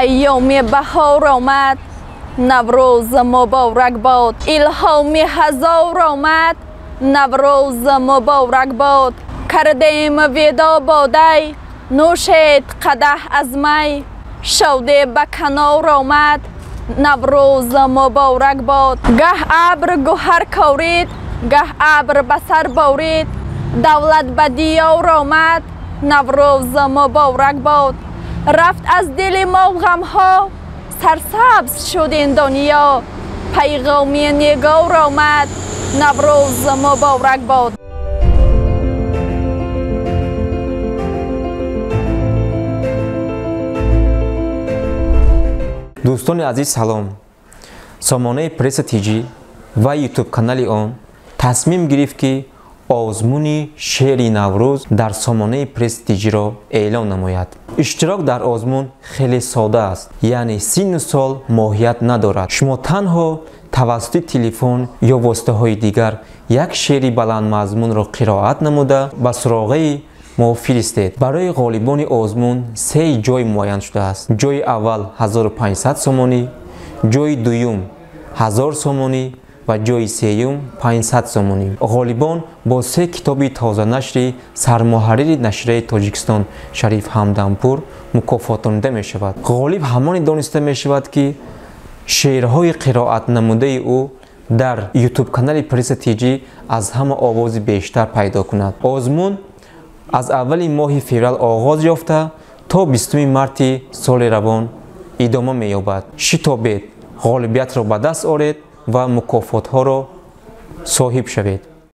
Айёми баҳор омад, Наврӯз муборак бод. Илҳоми ҳазор омад, Наврӯз муборак бод. Кардем видо бодай, нӯшед қадаҳ аз май. Шодӣ ба канор омад, Наврӯз муборак бод. Гаҳ абр гӯҳар корид, гаҳ абр ба сар борид. Давлат ба диёр омад, Наврӯз муборак бод. Рафт аз дили мо ғамҳо, сарсабз шуд ин дунё. Пайғоми нигор омад, Наврӯз муборак бод. Дӯстони азиз, салом. Сомонаи Пресса ТЖ ва ютуб канали он тасмим гирифт, ки озмуни шеъри Наврӯз дар сомонаи Пресса ТЖ-ро эълон намояд. Иштирок дар озмун хеле сода аст, яъне синну сол моҳият надорад. Шумо танҳо тавассути телефон ё воситаҳои дигар як шеъри баландмазмунро қироат намуда ба суроғаи мо фиристед. Барои ғолибони озмун се ҷой муайян шудааст. Ҷои аввал 1500 сомонӣ, ҷои дуюм 1000 сомонӣ ва ҷои сеюм 500 сомонӣ. Ғолибон бо се китоби тозанашри сармуҳаррири нашрияи Тоҷикистон Шариф Ҳамдампур мукофотонида мешавад. Ғолиб ҳамоне дониста мешавад, ки шеърҳои қироатнамудаи ӯ дар ютуб-канали Пресса ТЖ аз ҳама овози бештар пайдо кунад. Озмун аз аввали моҳи феврал оғоз ёфта то 20 марти соли равон идома меёбад. Шитобед, ғолибиятро ба даст оред ва мукофотҳоро соҳиб шавед.